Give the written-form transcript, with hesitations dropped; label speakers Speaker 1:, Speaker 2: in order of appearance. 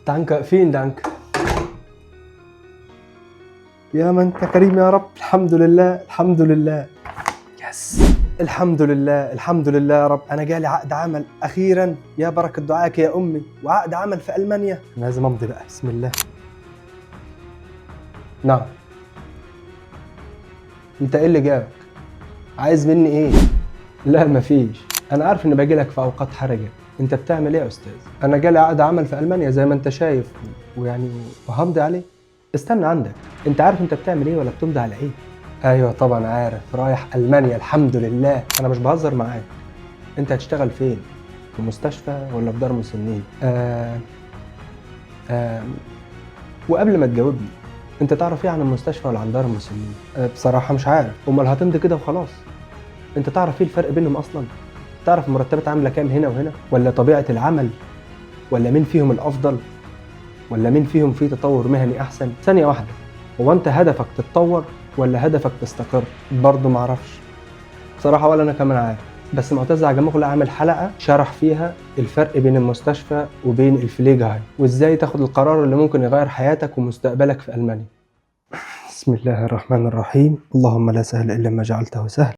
Speaker 1: Danke، vielen Dank. يا ما انت كريم يا رب. الحمد لله، الحمد لله، yes، الحمد لله، الحمد لله يا رب. انا جالي عقد عمل اخيرا، يا بركة دعائك يا امي، وعقد عمل في المانيا. أنا لازم امضي بقى. بسم الله. نعم، انت ايه اللي جابك؟ عايز مني ايه؟ لا مفيش، انا عارف ان باجي لك في اوقات حرجه. انت بتعمل ايه يا استاذ؟ انا جالي عقد عمل في المانيا زي ما انت شايف، ويعني وهمضي عليه. استنى عندك، انت عارف انت بتعمل ايه ولا بتمضي على ايه؟ ايوه طبعا عارف، رايح المانيا الحمد لله. انا مش بهزر معاك. انت هتشتغل فين؟ في مستشفى ولا في دار مسنين؟ آه وقبل ما تجاوبني، انت تعرف ايه عن المستشفى ولا عن دار المسنين؟ بصراحة مش عارف. امال هتمضي كده وخلاص؟ انت تعرف ايه الفرق بينهم اصلا؟ تعرف المرتبات عامله كام هنا وهنا؟ ولا طبيعة العمل؟ ولا مين فيهم الافضل؟ ولا مين فيهم فيه تطور مهني احسن؟ ثانية واحده، هو انت هدفك تتطور ولا هدفك تستقر؟ برضه معرفش بصراحه، ولا انا كمان عارف. بس معتز عجمغلة عامل حلقة شرح فيها الفرق بين المستشفى وبين ال Pflegeheim، وازاي تاخد القرار اللي ممكن يغير حياتك ومستقبلك في المانيا. بسم الله الرحمن الرحيم. اللهم لا سهل الا ما جعلته سهل.